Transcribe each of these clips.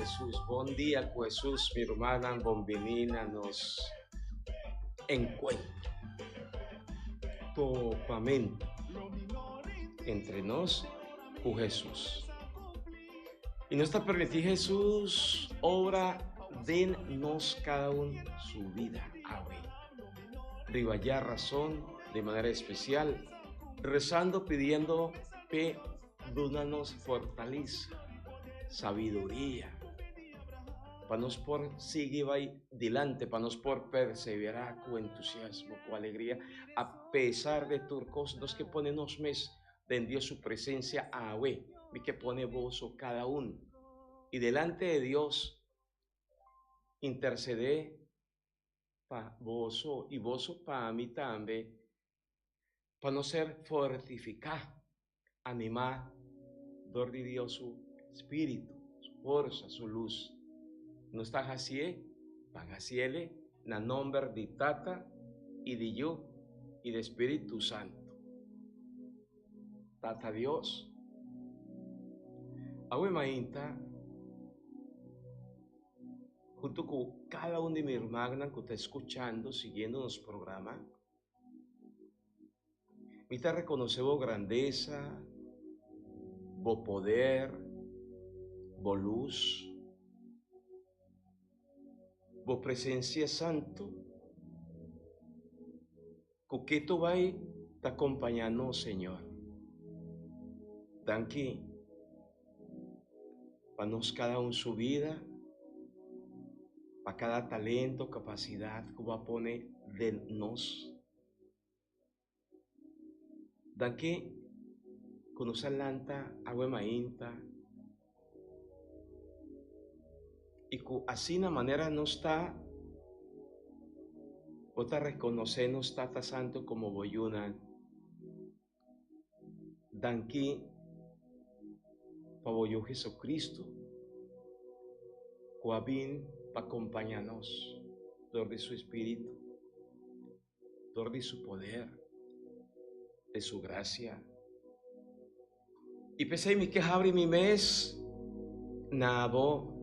Hesus, bon dia ku Hesus, mi rumannan, bon bini na nos enkuentro, topamentu entre nos ku Hesus. I nos ta permití Hesus obra den nos kada un su bida awe. Riba dja rason di manera espesial, rezando pidiendo p'e duna nos fortalesa, sabiduria, pa nos por sigui bai dilanti, pa nos por perseverá ku entusiasmo, ku alegria, a pesar de tur kos. Nos ke pone nos mes den Dios su presensia awe. Mi ke pone boso kada un i delante de Dios intersedé pa boso i boso pa mi tambe, pa nos ser fortifiká, animá dor di Dios su spiritu, su forsa, su lus. Nos ta hasié, ban hasiele na nomber di Tata i di Yu i di Spiritu Santu. Tata Dios, awe mainta huntu ku kada un di mi rumannan ku ta skuchando, siguiendo nos programa, Mi ta rekonosé bo grandesa, bo poder, bo lus, bo presensia santu ku ketu bai ta kompañá nos, Señor. Danki pa nos kada un su bida, pa kada talento, kapasidat ku bo a pone den nos. Danki ku nos a lanta awe mainta i ku asina manera nos ta, bo ta rekonosé nos Tata Santu komo bo yunan. Danki pa bo Yu Jesucristo ku a bin pa kompañá nos dor di su Spiritu. Dor di su poder, de su gracia. I p'esei mi ke habri mi mes na bo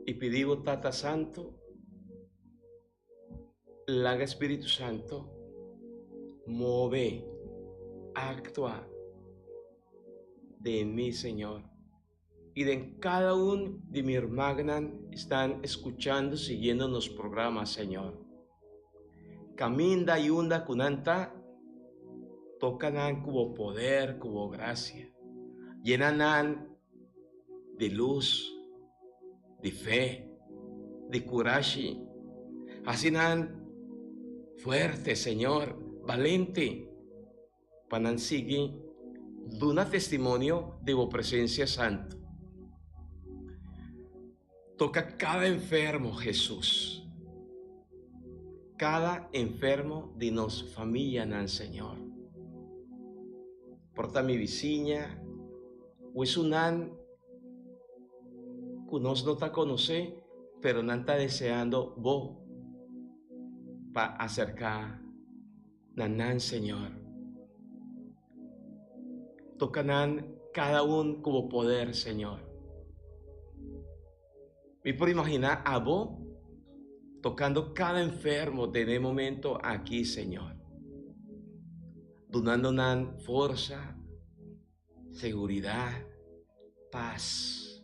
i pidi bo Tata Santu, laga Spiritu Santu move, aktua den mi, Señor. I den kada un di mi hermagnan estan escuchando siguiendo nos programa Señor. Caminda y unda cu nan ta, toca nan cu bo poder, cu bo gracia. Yena nan di luz, di fe, di curashi. Haci nan fuerte, Señor, balente. Pa nan sigui duna testimonio di bo presencia santo. Toca cada enfermo, Jesus. Cada enfermo di nos famianan, Señor. Por ta mi bisiña o esunnan cu nos no ta conoce, pero nan ta deseando bo pa acerca. Na nan, Señor. Toca nan cada un cu bo poder, Señor. Mi por imagina abo tocando cada enfermo den e momento aki, Señor. Dunando nan forsa, seguridad, paz,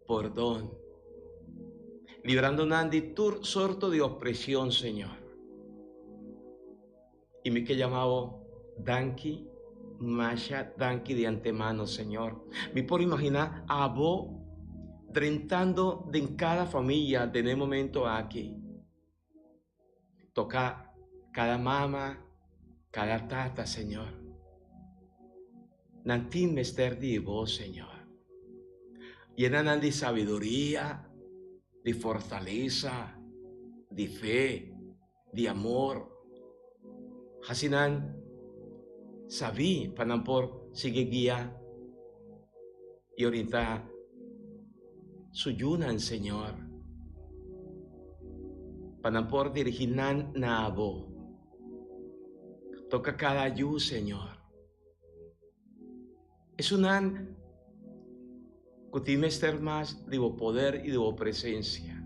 pordon. Librando nan di tur sorto di opresion, Señor. I mi ke yama bo danki, masha danki di antemano, Señor. Mi por imagina abo drentando den kada familia den e momento aki. Toca cada mama, cada tata, Señor. Nan tin mester di bo, Señor. Yena nan di sabiduria, di fortalesa, di fe, di amor. Haci nan sabi pa nan por sigui guia i orienta su yunan, Señor, pa nan por dirigi nan na Abo. Toca cada yu, Señor. Esunnan. ku tin mester mas di bo poder i di bo presensia.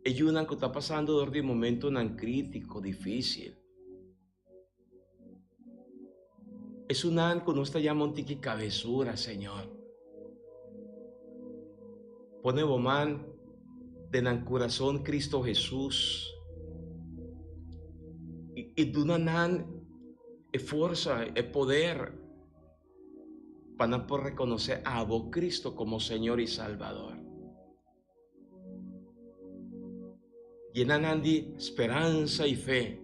E yunan ku ta pasando dor di momentonan krítiko, difísil. Esunnan ku nos ta yama un tiki kabesura, Señor. Pone bo man den nan kurason, Kristo Hesus, i duna nan e forsa, e poder pa nan por rekonosé abo, Kristo, komo Señor i Salbador. Yena nan di speransa i fe,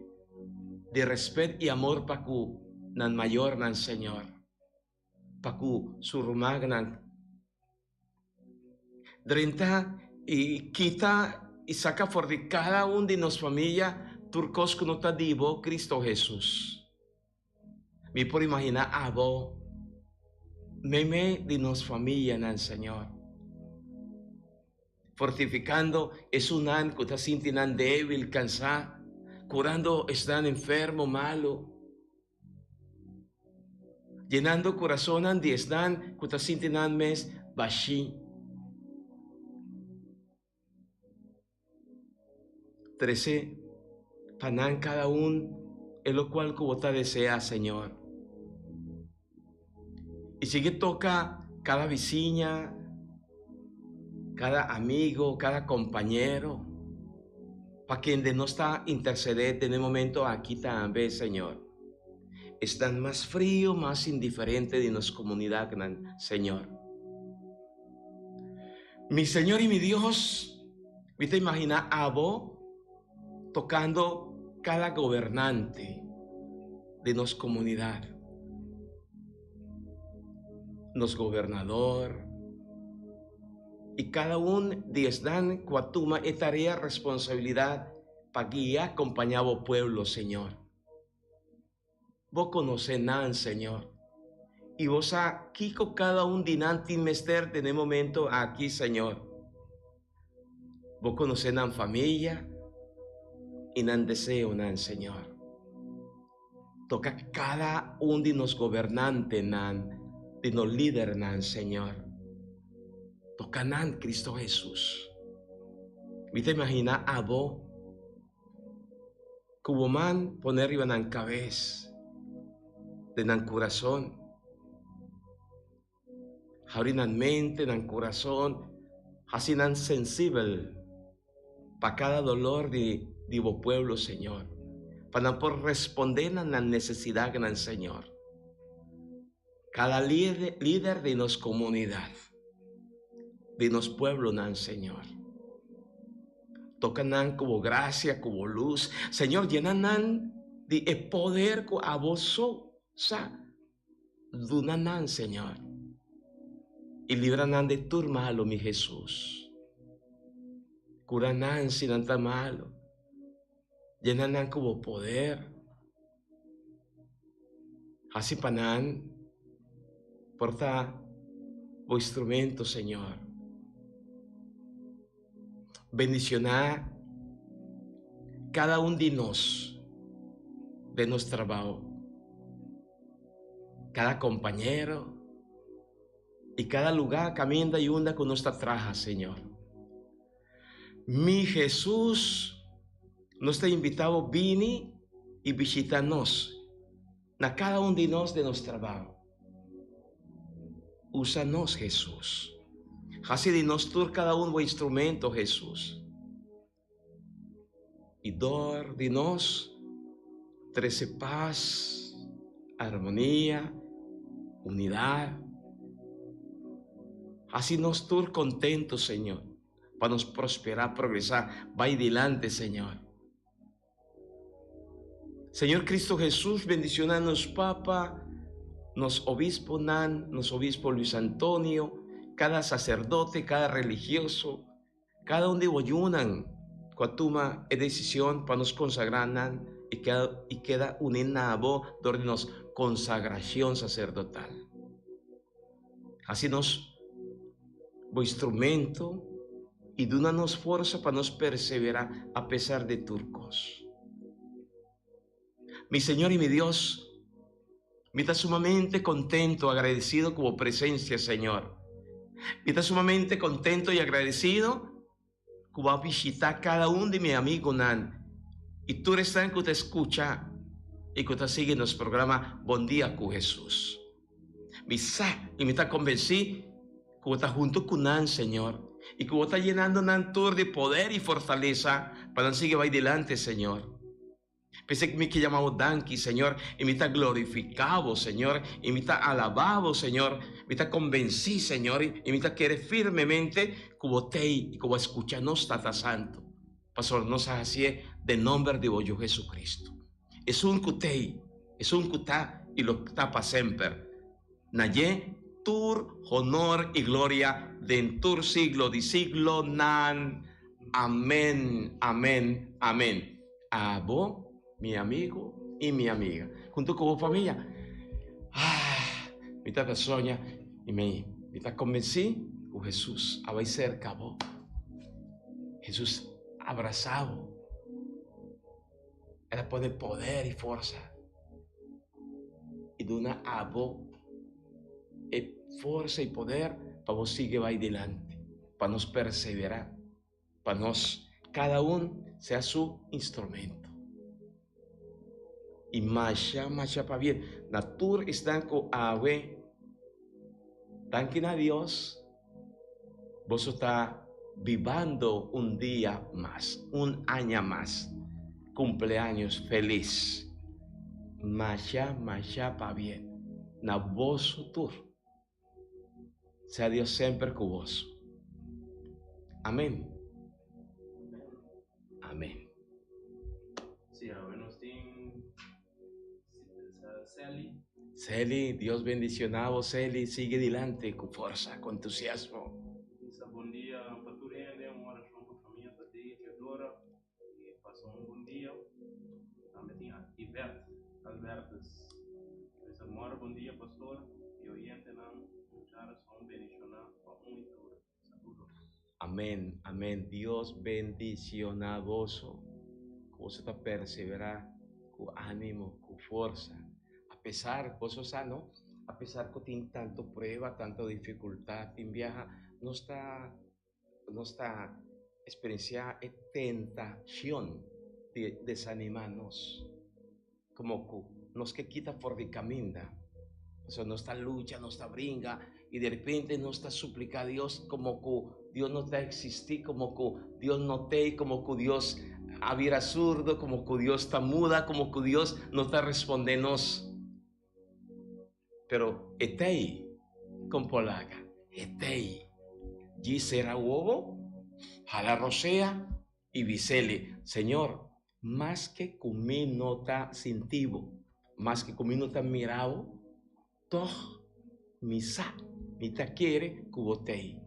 di respet i amor pa ku nan mayornan, Señor, pa ku su rumannan. Drenta i kita i saka for di kada un di nos famia tur kos ku no ta di bo, Kristo Hesus. Mi por imaginá abo meimei di nos famianan, Señor, fortifikando esunnan ku ta sinti nan débil, kansá, kurando esnan enfermo, malu, yenando kurasonnan di esnan ku ta sinti nan mes bashí. Trese pa nan kada un e lokual ku bo ta deseá, Señor. I sigui toka kada bisiña, kada amigo, kada kompañero, pa kende nos ta intersedé den e momento aki tambe, Señor. Esnan mas frio, mas indiferente di nos komunidatnan, Señor. Mi Señor i mi Dios, mi ta imaginá abo tokando kada gobernante di nos komunidat, nos gobernador i kada un di esnan ku a tuma e tarea responsabilidat pa guia kompañá bo pueblo, Señor. Bo konosé nan, Señor, i Bo sa kiko kada un di nan tin mester den e momento aki, Señor. Bo konosé nan famia i nan deseonan, Señor. Toka kada un di nos gobernantenan, di nos lidernan, Señor. Toka nan, Cristo Hesus. Mi ta imaginá abo. Ku bo man pone riba nan kabes, den nan kurason. Habri nan mente, nan kurason, hasi nan sensibel pa kada dolor di di bo pueblo, Señor, pa nan por respondé na nan nesesidatnan, Señor. Kada lider di nos komunidat, di nos pueblonan, Señor. Toka nan ku bo grasia, ku bo lus. Señor, yena nan di e poder ku abo so sa duna nan, Señor. I libra nan di tur malu, mi Hesus. Kura nan si nan ta malu. Yena nan ku bo poder. Hasi pa nan por ta bo instrumento, Señor. Bendicioná cada un di nos den nos trabao, cada compañero y cada lugar, caminda y unda cu nos ta traha, Señor. Mi Hesus, nos ta invitá bo bini i bishitá nos na kada un di nos den nos trabao. Usa nos, Hesus. Hasi di nos tur kada un bo instrumento, Hesus. I dor di nos trese pas, armonia, unidat. Hasi nos tur kontentu, Señor, pa nos prosperá, progresá, bai dilante, Señor. Señor Cristo Jesús, bendiciona nos Papa, nos obisponan, nos obispo Luis Antonio, cada sacerdote, cada religioso, Kada un di bo yunan ku a tuma e desishon pa nos konsagrá nan i i keda uní na bo dor di nos konsagrashon saserdotal. Hasi nos bo instrumento i duna nos forsa pa nos perseverá apesar di tur kos. Mi Señor i mi Dios, mi ta sumamente contento, agradecido cu bo presencia, Señor. Mi ta sumamente contento y agradecido cu bo a bishita cada un di mi amigonan y tur esnan cu ta scucha y cu ta sigui nos programa Bon Dia cu Jesus. Mi sa y mi ta convenci cu bo ta hunto cu nan, Señor, y cu bo ta yenando nan tur di poder y fortaleza pa nan sigui bay dilanti, Señor. P'esei ku mi ke yama bo danki, Señor, i mi ta glorifiká bo, Señor, i mi ta alabá bo, Señor. Mi ta konvensí, Señor, i mi ta kere firmemente ku bo t'ei i ku bo a skucha nos, Tata Santu, pasobra nos a hasié den nòmber di bo Yu Jesucristo, esun ku t'ei, esun ku ta i lo ta pa semper. Na dje tur honor i gloria den tur siglo di siglonan. Amen, amen, amen. Abo, mi amigo i mi amiga, hunto ku bo famia. Ah, mi ta ta soña i mi mi ta konvensí ku Hesus a bai serka bo. Hesus abrasá bo. El a pone poder i forsa i duna abo e forsa i poder pa bo sigui bai dilanti, pa nos perseverá, pa nos kada un sea su instrumento. I masha masha pabien na tur esnan ku awe danki na Dios boso ta bibando un dia mas, un aña mas. Cumpleaños feliz. Masha masha pabien na boso tur. Sea Dios semper cu boso. Amen. Amen. Sí, awe nos tin Celi. Celi, Dios bendiciona bo, Celi. Sigue dilante cu forsa, cu entusiasmo. Bisa bon dia pa tur hende, un oracion pa famia Tadei y Teodora. Y pasa un bon dia. Tambe tin Yvette Albertus. Bisa mora bon dia pastor y oyentenan. Mucha razon bendiciona pa un y tur. Saludos. Amen, amen. Dios bendiciona boso. Cu boso ta persevera cu animo, cu forsa. A pesar, boso sa no, a pesar cu tin tanto prueba, tanto dificultad, tin biaha nos ta nos ta experiencia e tentacion di desanima nos. Como cu nos ke kita for di caminda. Pasobra nos ta lucha, nos ta bringa y de repente nos ta suplica Dios como cu Dios no ta existi, como cu Dios no t'ey, como cu Dios a bira surdo, como cu Dios ta muda, como cu Dios no ta responde nos. Pero e t'ey con por laga, e t'ey. Djis cera wowo, hala rosea y bisele, Señor, maske ku mi no ta sinti bo, maske ku mi no ta mira bo, tòg mi sa, mi ta kere ku bo t'ei.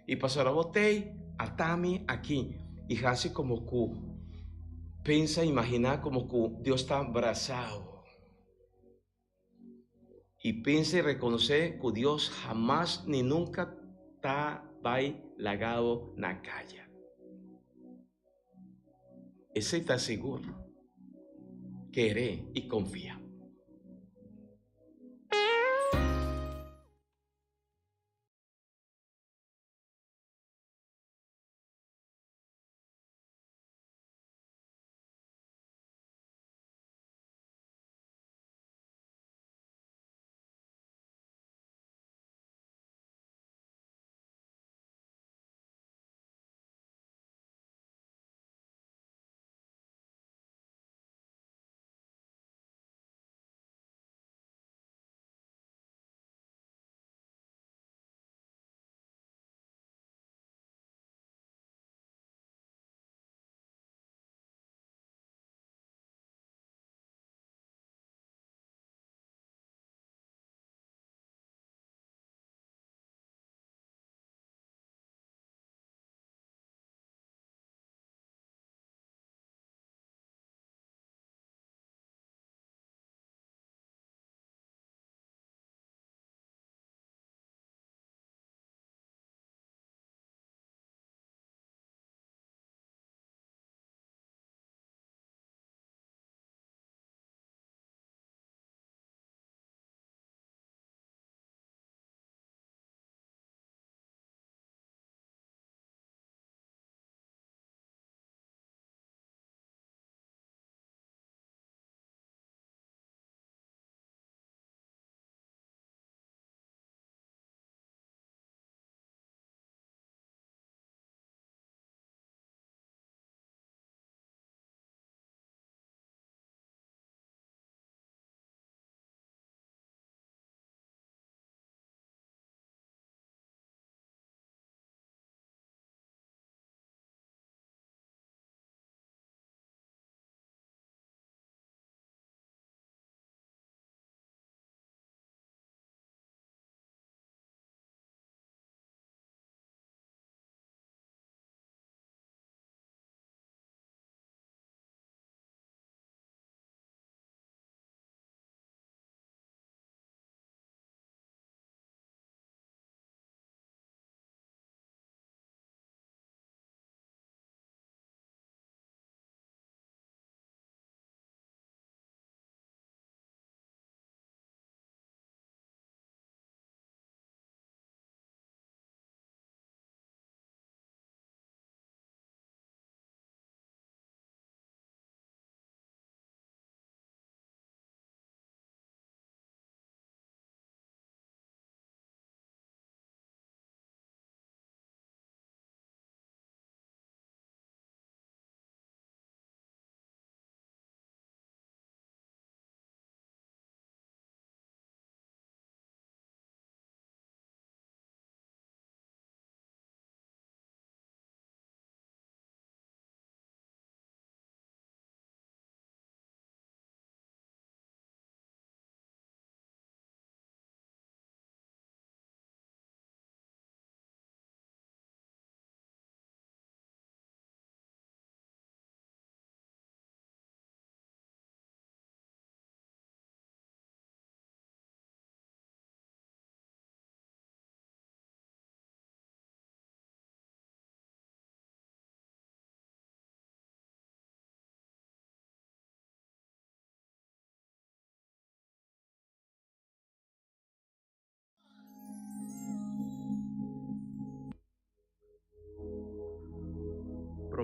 I pasobra bo t'ei, ata mi aki i hasi komo ku pensa, imaginá komo ku Dios ta brasá bo. I pensa i rekonosé ku Dios hamas ni nunka ta bai laga bo na kaya. Esei ta sigur. Kere i konfia.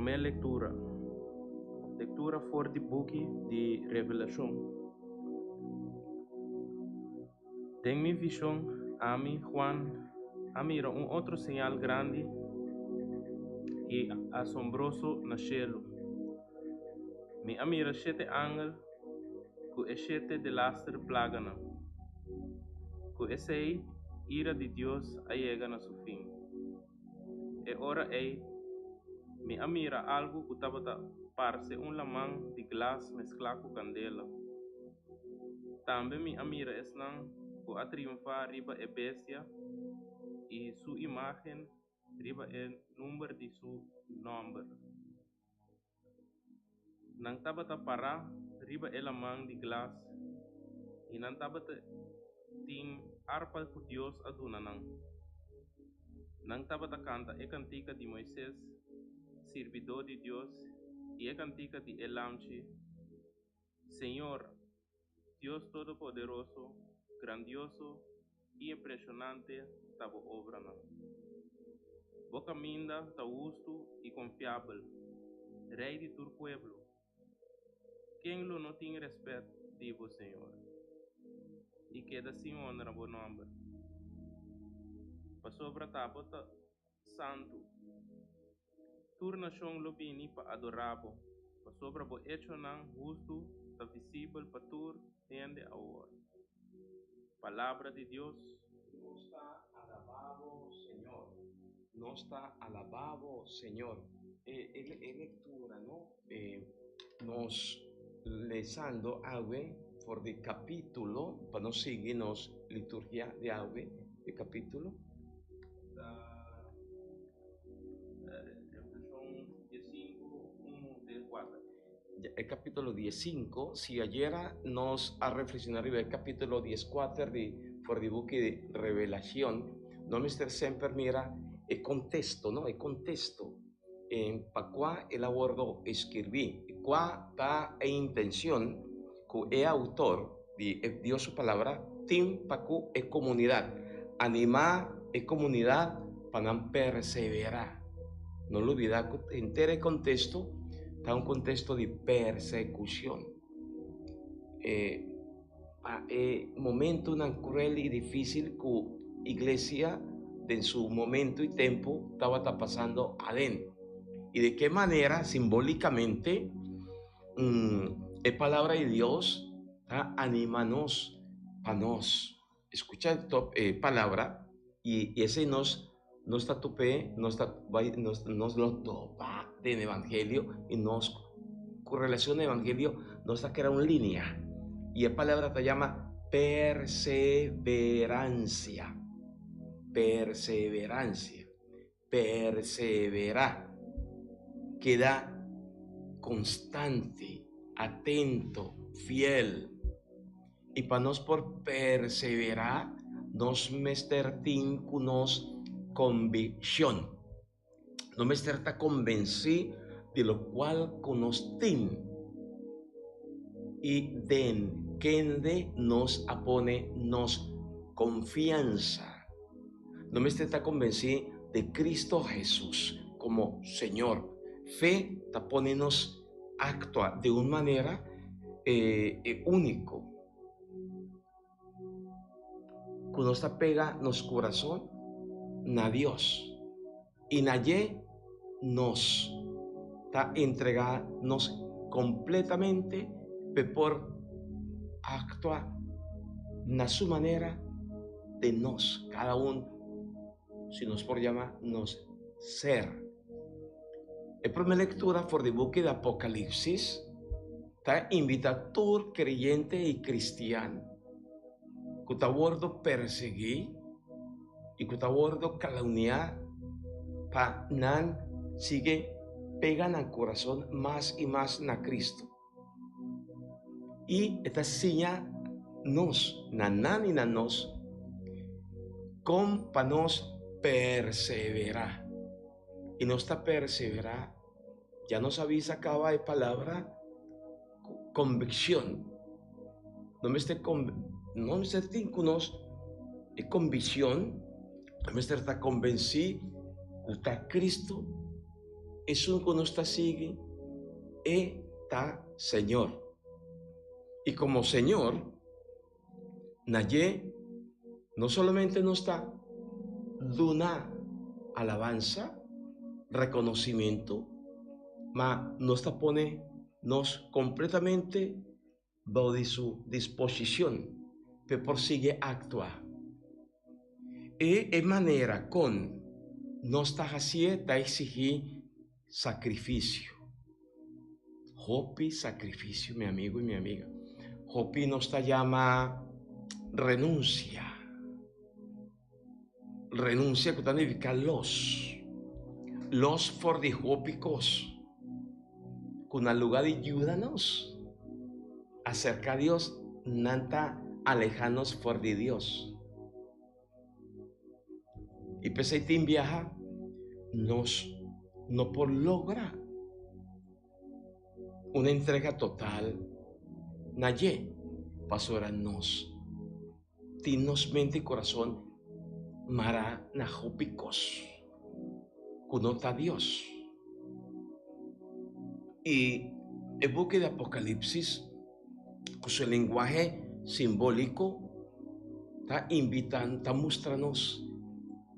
Promé lektura. Lektura for di buki di Revelashon. Den mi vishon, ami, Juan, a mira un otro señal grandi i asombroso na shelu. Mi a mira shete angel ku e shete delaster plaganan. Ku esei, ira di Dios a yega na su fin. E ora ei, mi a mira algu ku tabata parse un laman di glas mesklá ku kandela. Tambe mi a mira esnan ku a triunfá riba e bestia i su imágen riba e number di su nòmber. Nan tabata pará riba e laman di glas i nan tabata tin arpa ku Dios a duna nan. Nan tabata kanta e kantika di Moises, sirbidó di Dios, i e kantika di e Lamchi, Señor, Dios Todopoderoso, grandioso i impreshonante ta bo obranan. Bo kaminda ta hustu i konfiabel, Rei di tur pueblo. Ken lo no tin rèspèt di bo, Señor, i keda sin honra bo nòmber? Pasobra ta bo ta santu. Tur nashon lo bini pa adorá bo, pasobra bo echonan hustu ta visibel pa tur hende awor. Palabra di Dios. Nos ta alabá bo, Señor. Nos ta alabá bo, Señor. E e lectura, no? E nos lesando awe for di capítulo, pa nos sigui nos liturgia di awe, e capítulo. Ta Revelashon diesinku, unu te kuater. E capítulo diesinku, si ayera nos a reflexiona riba e capítulo dieskuater di for di buki di Revelacion, no mester semper mira e contexto, no, e contexto en pa cua el a wordo escribi, cua ta e intencion cu e autor di e Dios su palabra tin pa cu e comunidad, anima e comunidad pa nan persevera. No lubida cu henter e contexto ta un contexto di persecucion. E pa e momentonan cruel y dificil cu iglesia den su momento y tempo tabata pasando aden. Y de ke manera simbolicamente E palabra di Dios ta anima nos pa nos escucha e palabra y esey nos nos ta top'é, nos ta bay nos nos lo topa den evangelio y nos cu relacion evangelio nos ta crea un linea y e palabra ta yama perseverancia, perseverancia. Perseverá. Keda konstante, atento, fiel. I pa nos por perseverá, nos mester tin ku nos konvikshon. Nos mester ta konvensí di lokual ku nos tin i den kende nos a pone nos konfiansa. No mester ta konvensí di Kristu Hesus komo Señor. Fe ta pone nos aktua di un manera úniko ku nos ta pega nos kurason na Dios i na dje nos ta entregá nos kompletamente p'e por aktua na su manera den nos, kada un, si nos por yama nos ser. E prome lectura for di buki di Apocalipsis ta invita tur creyente y cristian cu ta wordo persegui y cu ta wordo calumnia pa nan sigui pega nan corazon mas y mas na Cristo. I e ta siña nos, na nan i na nos, kon pa nos perseverá. I nos ta perseverá, ya nos a bisa kaba e palabra konvikshon. No mester no mester tin ku nos e konvikshon, no mester ta konvensí ku ta Kristu. Esun ku nos ta sigui, e ta Señor. I komo Señor, na dje no solamente nos ta duna alabansa, rekonosimentu, ma nos ta pone nos kompletamente bou di su disposishon p'e por sigui aktua. E e manera kon nos ta hasié ta eksigí sakrifisio. Hopi sakrifisio, mi amigu i mi amiga. Hopi nos ta yama renunsia. Renunsia ku ta nifiká los. Los for di hopi kos ku na lugá di yuda nos aserká Dios, nan ta alehá nos for di Dios. I p'esei tin biaha nos no por logra un entrega total na dje, pasobra nos tin nos mente i kurason mará na hopi kos ku no ta Dios. I e buki di Apokalipsis ku su lenguahe simbóliko ta invitá, ta mustra nos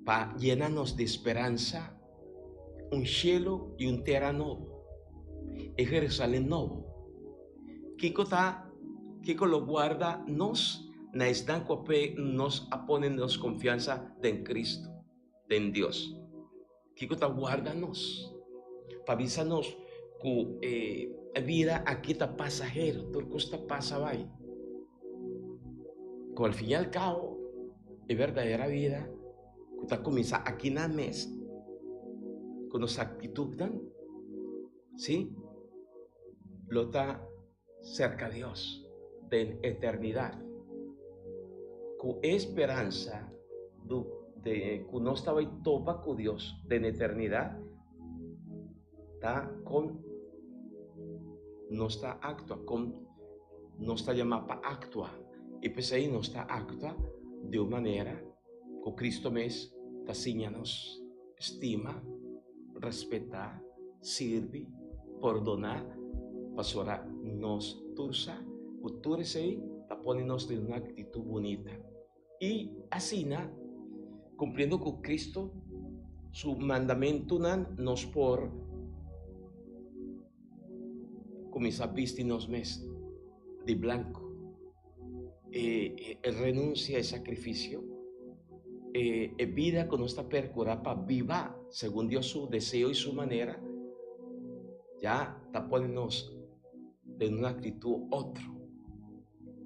pa yena nos di speransa un shelu i un tera nobo, e Jerusalén nobo. Kiko ta, kiko lo guarda nos na esnan ku a pe nos a pone nos konfiansa den Kristu, den Dios? Kiko ta guarda nos? Pa bisa nos ku e bida aki ta pasahero, tur kos ta pasa bai. Ku al fin i al kabo e berdadera bida ku ta kuminsá aki nan mes ku nos aktitutnan, sí, lo ta serka Dios den eternidat. Ku e speransa de ku nos ta bai topa ku Dios den eternidat, ta kon nos ta aktua, kon nos ta yamá pa aktua. I p'esei nos ta aktua di un manera ku Kristu mes ta siña nos, stima, respetá, sirbi, pordoná, pasobra nos tur sa ku tur esei ta pone nos den un aktitut bunita. I asina, kumpliendo ku Kristu su mandamentunan, nos por kuminsá bisti nos mes di blanku. E renunsia, e sakrifisio, e bida ku nos ta perkurá pa biba segun Dios su deseo i su manera, ya ta pone nos den un aktitut otro.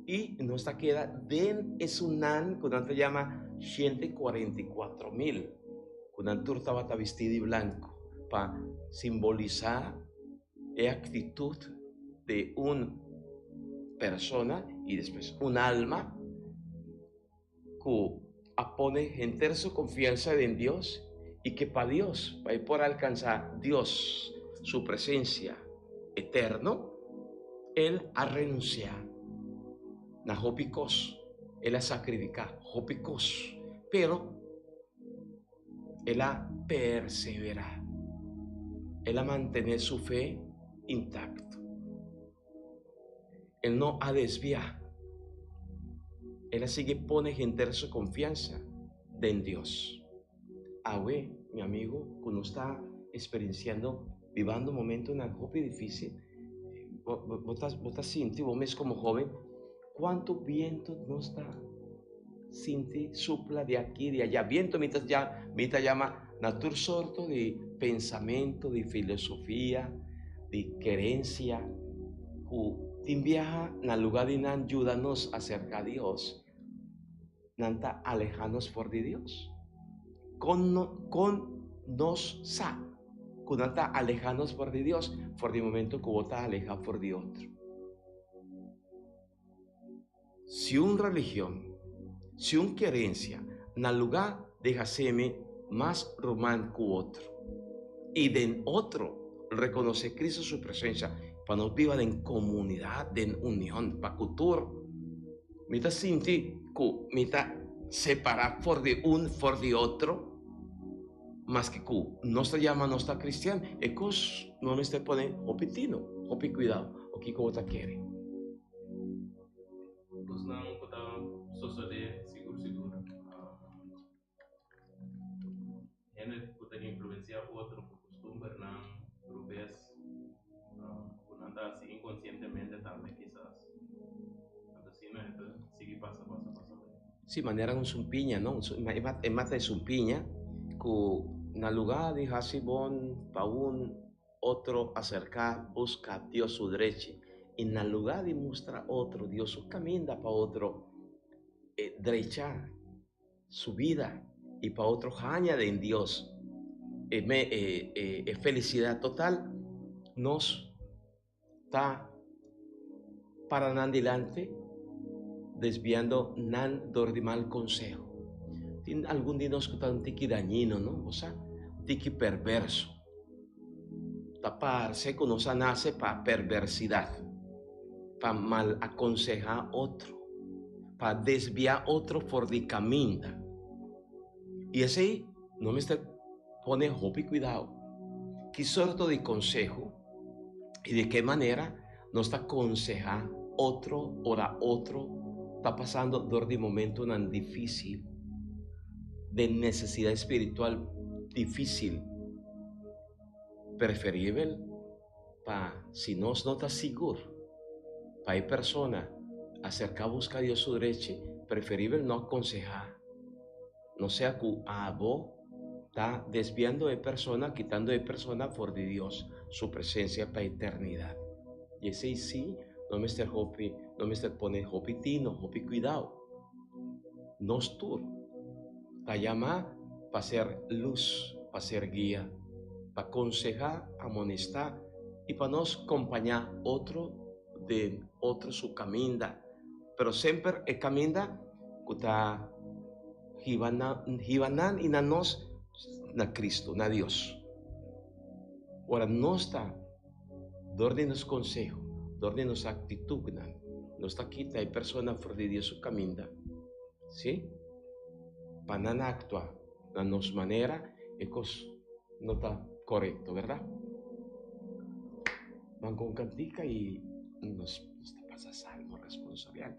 I nos ta keda den esunnan ku nan ta yama 144.000, ku nan tur tabata bistí di blanku pa simbolisá e aktitut di un persona i despues un alma ku a pone henter su konfiansa den Dios i ke pa Dios, pa e por alkansá Dios su presensia eterno, el a renunsiá na hopi kos, el a sakrifiká hopi kos, pero el a perseverá, el a mantené su fe intakto. El no a desviá. El a sigui pone henter su konfiansa den Dios. Awe, mi amigu, ku nos ta eksperensiando, bibando momentunan hopi difísil, bo ta bo ta sinti bo mes komo hóben kuantu bientu nos ta sinti supla di aki di allá. Bientu mi ta mi ta yama na tur sorto di pensamentu, di filosofia, di kerensia ku tin biaha na luga di nan yuda nos aserka Dios, nan ta aleha nos for di Dios. Kon no kon nos sa ku nan ta aleha nos for di Dios? For di momento ku bo ta aleha for di otro. Si un religion, si un kerensia na lugá di hasemi mas ruman ku otro i den otro rekonosé Cristo su presensia pa nos biba den komunidat, den union pa ku tur, mi ta sinti ku mi ta separá for di un for di otro. Maske ku nos ta yama nos ta kristian, e kos no mester pone hopi tino, hopi kuidou o kiko bo ta kere. Kosnan ku ta sosodé sigur sigur. Hende ku ta influensiá otro ku kustumbernan rubes ku nan ta hasi inkonsientemente tambe kisas. Anto asina e ta sigui pasa pasa pasa bai. Sí, manera un sumpiña, no? E mata e sumpiña ku na lugá di hasi bon pa un otro aserká buska Dios su drechi i na lugá di mustra otro Dios su kaminda pa otro e drecha su bida i pa otro haña den Dios e me e e e felicidad total, nos ta para nan dilanti desviando nan dor di mal conseho. Tin algun di nos cu ta un tiki dañino, no? Bo sa, un tiki perverso. Ta parce cu nos a nace pa perversidad, pa mal aconseha otro, pa desvia otro for di caminda. Y esey no mester pone hopi cuidao. Ki sorto di conseho y di ke manera nos ta conseha otro ora otro ta pasando dor di momentonan dificil, den necesidad spiritual dificil? Preferibel pa si nos no ta sigur pa e persona acerca busca Dios su drechi, preferibel no aconseha, no sea cu abo ta desviando e persona, kitando e persona for di Dios su presencia pa eternidad. Y esey si no mester hopi, no mester pone hopi tino, hopi cuidao. Nos tur ta yama pa ser lus, pa ser guia, pa konsehá, amonestá i pa nos kompañá otro den otro su kaminda, pero semper e kaminda ku ta hiba nan, hiba nan i na nos na Kristu, na Dios. Ora nos ta dor di nos konseho, dor di nos aktitutnan, nos ta kita e persona for di Dios su kaminda. Sí, pa nan aktua na nos manera e kos no ta korekto, bèrdat? Ban ku un kantika i nos ta pasa salmo responsorial.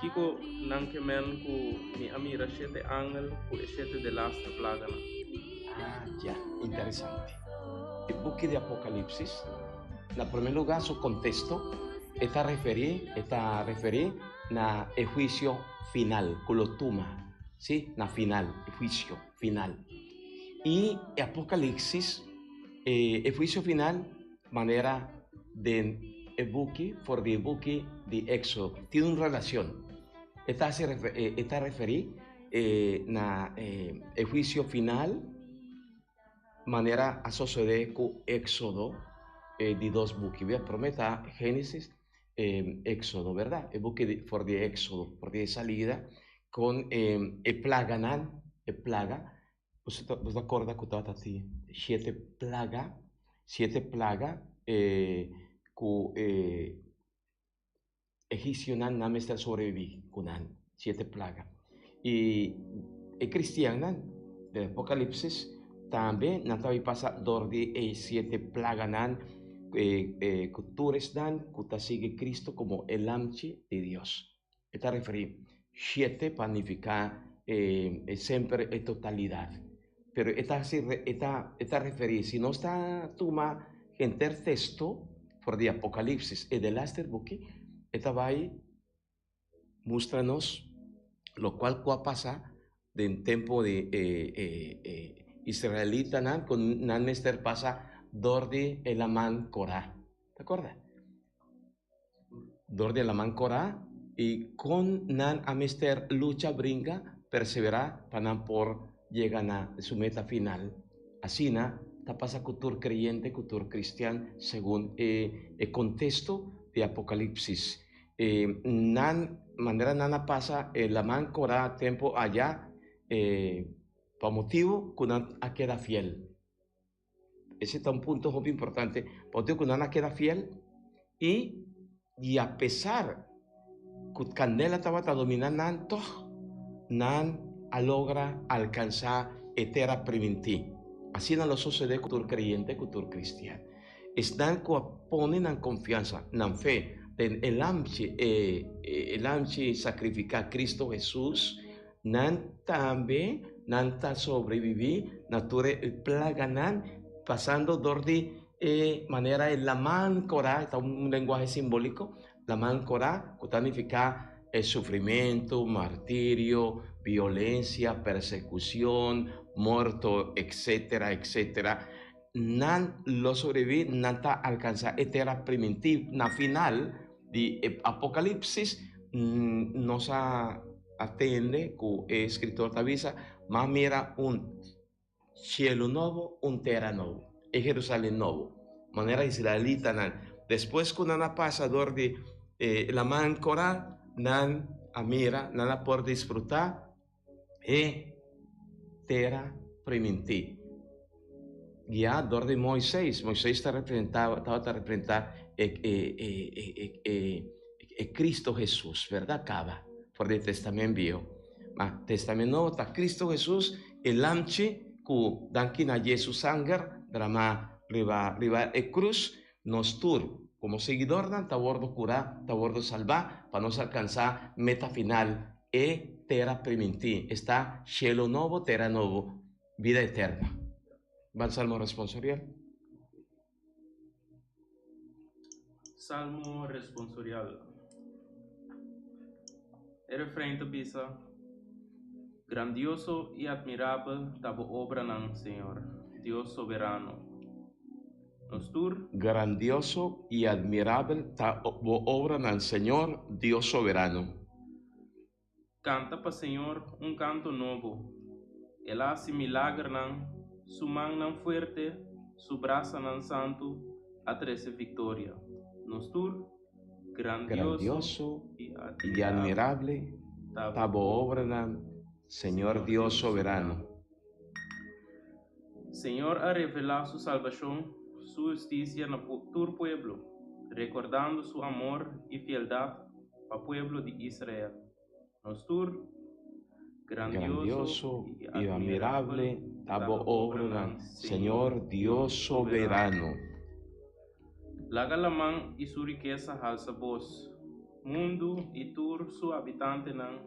Kiko nan ke men ku mi a mira shete angel ku e shete delaster plaganan? Ah, ya, interesante. E buki di Apocalipsis, na promé lugá su konteksto e ta referí, e ta referí na e huisio final ku lo tuma, sí, na final, e huisio final. I e Apocalipsis, e e huisio final manera den e buki, for di e buki di Éxodo, tin un relacion. E ta haci e ta referi na e huicio final manera a sosode cu Éxodo, e di dos buki. Bia prome ta Génesis, Éxodo, berdad? E buki di for di Éxodo, for di e salida con e plaganan, e plaga. Boso ta boso ta corda cu tabata tin shete plaga, shete plaga cu e egipcionan nan mester sobrevivi cu nan, shete plaga. Y e cristiannan den Apocalipsis tambe nan ta bay pasa door di e shete plaganan cu tur esnan cu ta sigui Cristo como e Lamchi di Dios. E ta referí shete pa nifiká e semper e totalidat. Pero e ta hasi e ta e ta referí si nos ta tuma henter teksto for di Apokalipsis e delaster buki e ta bai mustra nos lokual ku a pasa den tempu di e e e israelitanan ku nan mester pasa dor di e laman Korá. Ta korda? Dor di laman korá i kon nan a mester lucha, bringa, perseverá pa nan por yega na su meta final. Asina ta pasa ku tur kreyente, ku tur kristian segun e e kontesto di Apokalipsis. E nan manera nan a pasa e laman korá tempu aya e pa motibu ku nan a keda fiel. Ese ta un punto hopi importante, pasobra cu nan a keda fiel y y a pesar cu candela tabata domina nan, tog nan a logra alcansa e tera priminti. Asina lo sosode cu tur creyente, cu tur cristian. Esnan cu a pone nan confiansa, nan fe den e Lamchi, e e Lamchi sacrifica, Cristo Jesus, Nan tambe nan ta sobreviví na tur e plaganan pasando dor di e manera e laman korá, ta un lenguahe simbóliko, laman korá ku ta nifiká e sufrimentu, martirio, violensia, persekushon, morto, etsetera, etsetera. Nan lo sobreviví, nan ta alkansá e tera primintí. Na final di e Apokalipsis nos a tende ku e eskritor ta bisa, M'a mira un shelu nobo, un tera nobo, e Herusalen nobo. Manera israelitanan, despues ku nan a pasa dor di e Laman Koral, nan a mira, nan a por disfrutá e tera primintí. Guiá dor di Moises. Moises ta representá, tabata representá e, e, e, e, e, e Cristo Jesus, berdad? Caba for di e Testament Bieu. Ma Testament Nobo ta Cristo Jesus, e Lamchi cu danki na Jesus sanger dramá riba, riba e cruz, nos tur como seguidornan ta wordo curá, ta wordo salbá pa nos alcansá meta final, e tera primintí, esta cielo nobo, tera nobo. Bida eterna. Ban Salmo responsorial. Salmo responsorial. E refrein ta bisa, Grandioso i admirabel ta bo obranan, Señor, Dios soberano. Nos tur. Grandioso i admirabel ta bo obranan, Señor, Dios soberano. Kanta pa Señor un kanto nobo. El a hasi milagernan, su mannan fuerte, su brasanan santu a trese viktoria. Nos tur, grandioso Grandioso i i admirabel admirable ta ta bo bo obranan, Señor Señor Dios Dios soberano. soberano. Señor a revelá su salbashon, su hustisia na tur pueblo, rekordando su amor i fieldat pa pueblo di Israel. Nos tur, grandioso Grandioso i i admirabel admirable ta ta bo bo obranan, obranan, Señor Señor Dios Dios soberano. soberano. Laga laman i su rikesa halsa bos. Mundu i tur su habitantenan,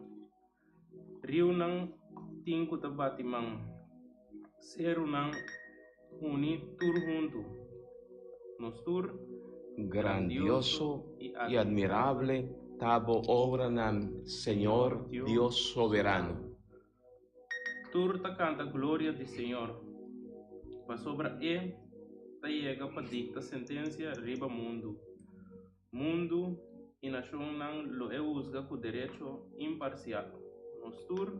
riunan tin ku ta bati man, serunan uni tur huntu, nos tur. Grandioso i admirable ta bo obranan, Señor Dios soberano. Tur ta kanta gloria di Señor, pasobra E ta yega pa dikta sentensia riba mundu. Mundu i nashonnan lo e husga ku derecho imparsial. Nos tur.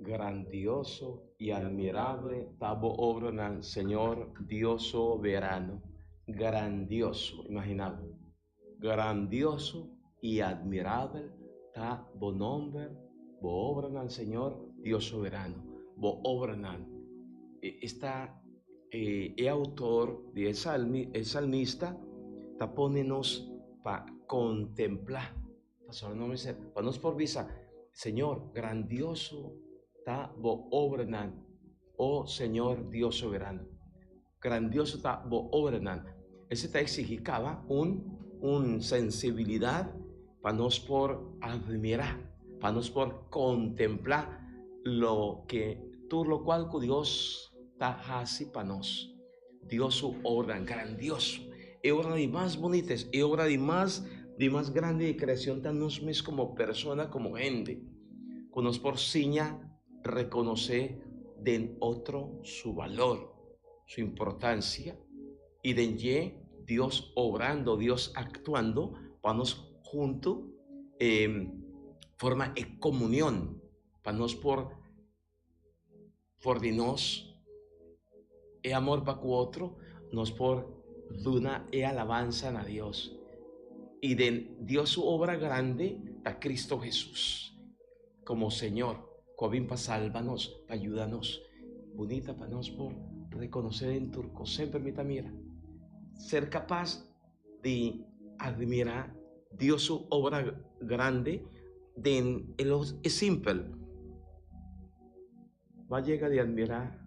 Grandioso i admirable ta bo obranan, Señor Dios soberano. Grandioso, imaginá bo. Grandioso i admirabel ta bo nomber, bo obranan, Señor Dios soberano. Bo obranan. Esta E autor di e salmi, e salmista, ta pone nos pa kontemplá. Pasobra nos mester, pa nos por bisa, Señor, grandioso ta bo obranan, o Señor Dios soberano. Grandioso ta bo obranan. Esei ta eksigí kaba un un sensibilidat pa nos por admirá, pa nos por kontemplá loke tur lokual ku Dios ta hasi pa nos. Dios su obranan grandioso, e obra di mas bunita, e obra di mas di mas grandi di kreashon ta nos mes komo persona, komo hende, ku nos por siña rekonosé den otro su balor, su importansia, i den dje Dios obrando, Dios aktuando pa nos huntu forma e komunion, pa nos por for di nos e amor pa ku otro, nos por duna e alabansa na Dios. I den Dios su obra grandi ta Cristo Hesus komo Señor ku a bin pa salba nos, pa yuda nos. Bunita pa nos por rekonosé den tur kos. Semper mi ta mira ser kapas di admirá Dios su obra grandi den e los e simpel. Bo a yega di admirá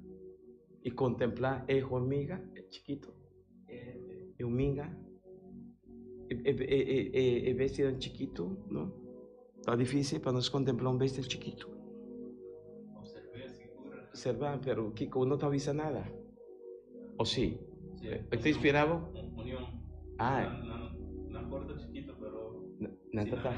i kontemplá e hormiga chikito, e hormiga, e bestianan chikitu, no? Ta difícil pa nos kontemplá un bestia chikitu. Observá, pero kiko no ta bisa nada. O sí? E ta inspirá bo? Ah. Nan ta ta.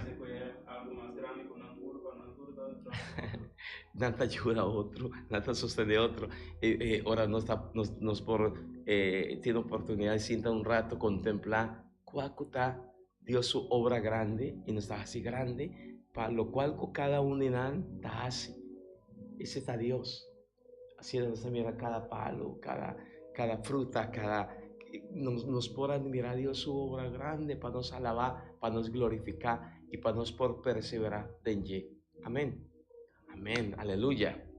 Nan ta yuda otro, nan ta sostené otro. E ora nos ta nos por tin oportunidad di sinta un rato kontemplá kua ku ta Dios su obra grandi i nos ta hasi grandi pa lokual ku kada un di nan ta hasi. Ese ta Dios. Asina nos ta mira kada palu, kada kada fruta, kada nos nos por admirá Dios su obra grandi pa nos alabá, pa nos glorifiká i pa nos por perseverá den dje. Amén. Amén. Aleluya.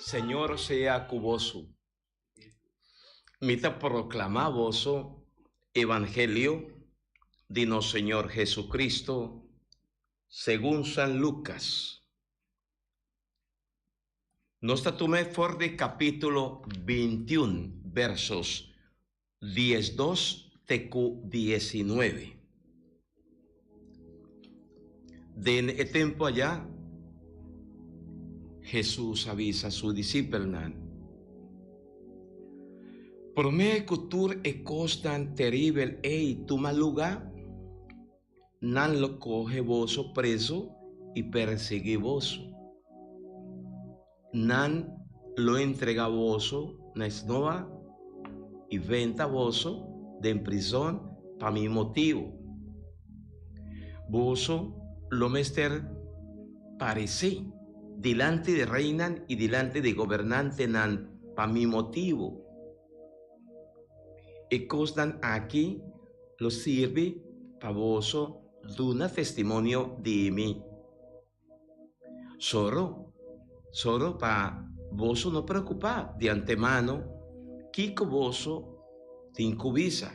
Señor sea ku boso. Mi ta proclama boso Evangelio di nos Señor Jesucristo segun San Lucas. Nos ta tuma e for di capítulo 21, versos 12 te cu 19. Den e tempo allá, Jesús a bisa su disipelnan, Promé ku tur e kosnan teribel ei tuma lugá, nan lo kohe boso preso i persiguí boso. Nan lo entregá boso na snoa i venta boso den prizon pa mi motibu. Boso lo mester paresé dilanti di reinan i dilanti di gobernantenan pa mi motibu. E kosnan aki lo sirbi pa boso duna testimonio di mi. Soro, soro pa boso no preokupá di antemano kiko boso tin ku bisa,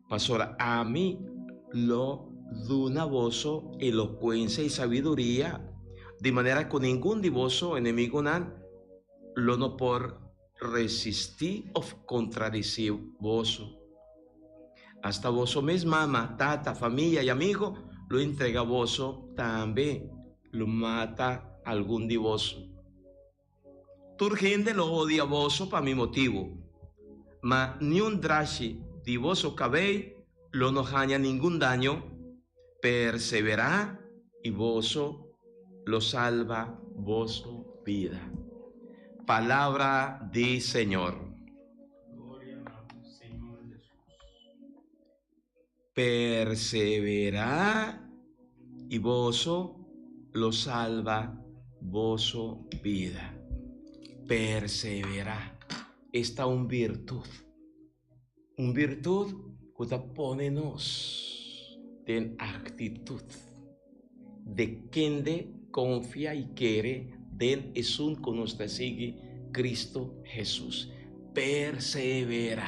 pasobra ami lo duna boso elokuensia i sabiduria, di manera ku ningun di boso enemigunan lo no por resistí òf kontradisí boso. Asta boso mes mama, tata, famia i amigu lo entrega boso, tambe lo mata algun di boso. Tur hende lo odia boso pa mi motibu, ma niun drashi di boso kabei lo no haña ningun daño. Perseverá i boso lo salba boso bida. Palabra di Señor. Gloria na bo, Señor Jesus. Perseverá i boso lo salba boso bida. Perseverá. Esta un virtud. Un virtud ku ta pone nos den aktitut de kende konfia i kere den esun ku nos ta sigui, Kristu Hesus. Perseverá.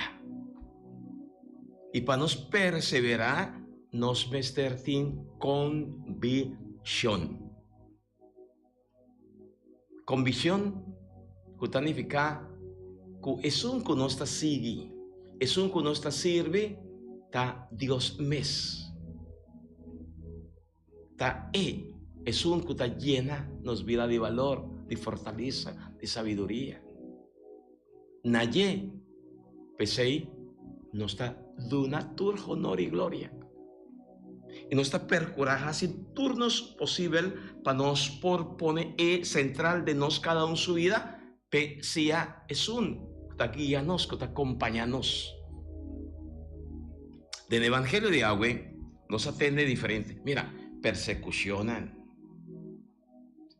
I pa nos perseverá, nos mester tin konvishon. Konvishon ku ta nifiká ku esun ku nos ta sigui, esun ku nos ta sirbi ta Dios mes. Ta E, esun ku ta yena nos bida di balor, di fortalesa, di sabiduria. Na dje, p'esei nos ta duna tur honor i gloria. I nos ta perkurá hasi tur nos posibel pa nos por pone e sentral den nos kada un su bida p'e sea esun ku ta guia nos, ku ta kompañá nos. Den evangelio di awe nos a tende diferente. Mira, persekushonnan.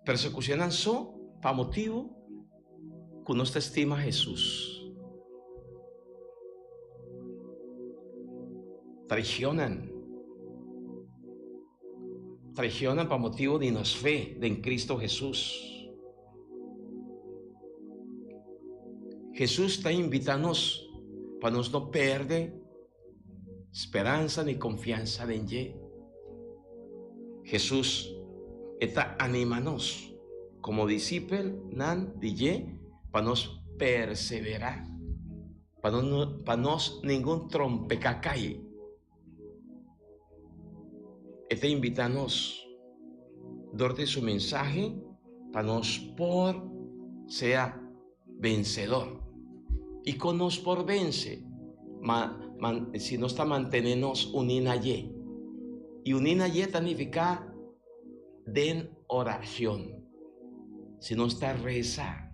Persekushonnan so pa motibu ku nos ta stima Hesus. Traicionnan. Traicionnan pa motibu di nos fe den Cristo Hesus. Hesus ta invita nos pa nos no perde speransa ni konfiansa den dje. Hesus e ta anima nos komo disipelnan di dje pa nos perseverá, pa no pa nos ningun trompeká kai. E ta invitá nos dor di su mensahe pa nos por sea vensedor. I kon nos por vense? Ma, man, si nos ta mantené nos uní na dje. I uní na dje ta nifiká den orashon. Si nos ta resa.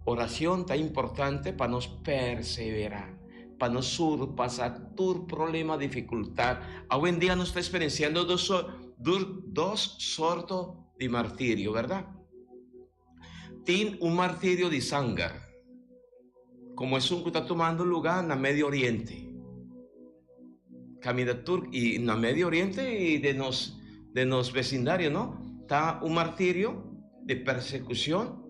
Orashon ta importante pa nos perseverá, pa nos surpasá tur problema, difikultat. Awendia nos ta eksperensiando dos, dos sorto di martirio, bèrdat? Tin un martirio di sanger, como esun cu ta tumando luga na Medio Oriente. Caminda tur y na Medio Oriente y den nos den nos vecindario no, ta un martirio di persecucion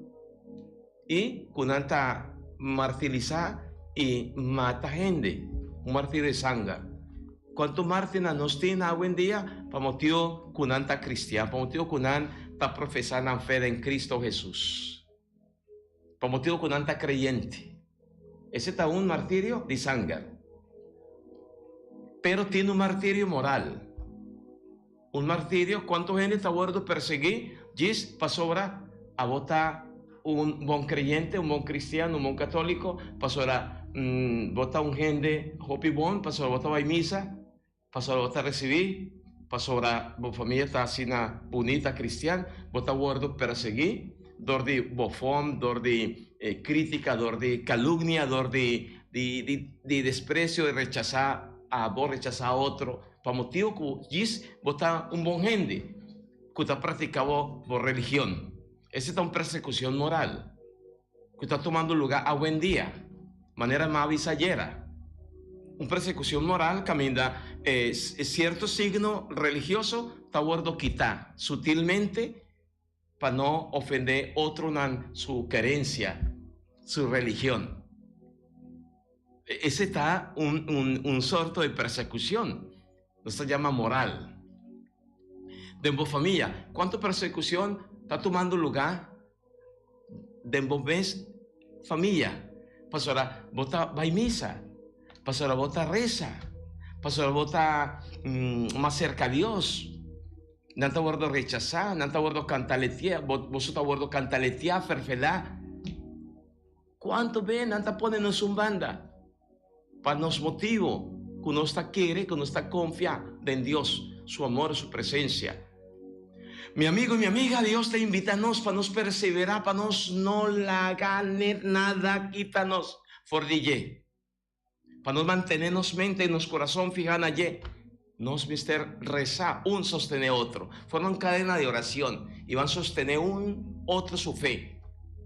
y cu nan ta martirisa y mata hende, un martirio di sanger. Cuanto martirnan nos tin awendia pa motibo cu nan ta cristian, pa motibo cu nan ta profesa nan fe den Cristo Jesus, pa motibo cu nan ta creyente. Ese ta un martirio di sanger. Pero tin un martirio moral. Un martirio, cuanto hende ta wordo persegui djis pasobra abo ta un bon creyente, un bon cristian, un bon catolico, pasobra bo ta un hende hopi bon, pasobra bo ta bay misa, pasobra bo ta ricibi, pasobra bo famia ta asina bunita cristian, bo ta wordo persegui dor di bofon, dor di critica, dor di calumnia, dor di di desprecio y rechasa abo, rechasa otro. Pa motibu ku djis bo ta un bon hende ku ta praktiká bo bo religion. Esei ta un persekushon moral ku ta tumando lugá awendia, manera mi a bisa ayera. Un persekushon moral kaminda sierto signo religioso ta wòrdu kitá sutilmente pa no ofendé otronan su kerensia, su religion. Ese ta un sorto di persekushon, nos ta yama moral. Den bo famia, kuantu persekushon ta tumando lugá den bo mes famia? Pasobra bo ta bai misa, pasobra bo ta resa, pasobra bo ta mas serka Dios. Nan ta wòrdu rechasá, nan ta wòrdu kantaleteá, boso ta wòrdu kantaleteá, ferfelá. Kuantu be nan ta pone nos un banda pa nos motibu ku nos ta kere, ku nos ta konfia den Dios, su amor, su presensia. Mi amigu i mi amiga, Dios ta invita nos pa nos perseverá, pa nos no laga net nada kita nos for di dje. Pa nos mantené nos mente i nos kurason fihá na dje, nos mester resa un sostené otro, forma un kadena di oracion i ban sostené un otro su fe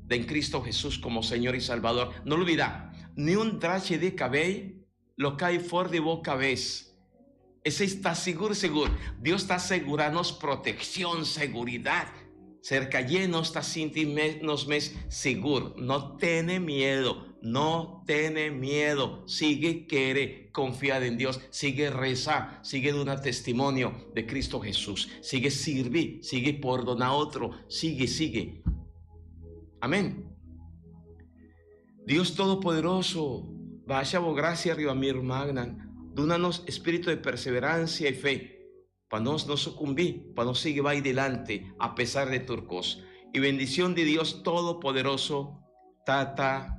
den Cristo Hesus komo Señor i Salbador. No lubidá, ni un drachi di kabei lo kai for di bo kabes. Esei ta sigur sigur. Dios ta asegurá nos protekshon, seguridat. Serka dje nos ta sinti nos mes sigur. No tene miedu, no tene miedu. Sigui kere, konfia den Dios, sigui resa, sigui duna testimonio di Cristo Hesus, sigui sirbi, sigui pordoná otro, sigui, sigui. Amen. Dios Todopoderoso, basha bo gracia riba mi rumannan, duna nos espíritu de perseverancia i fe, pa nos no sucumbí, pa nos sigui bai dilanti a pesar de tur cos. I bendicion di Dios Todopoderoso, Tata,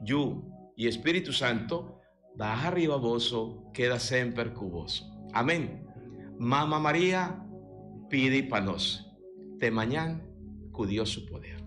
Yu i Espíritu Santo, baha riba boso, keda semper cu boso. Amen. Mama Maria, pidi pa nos. Te mañan, cu Dios su poder.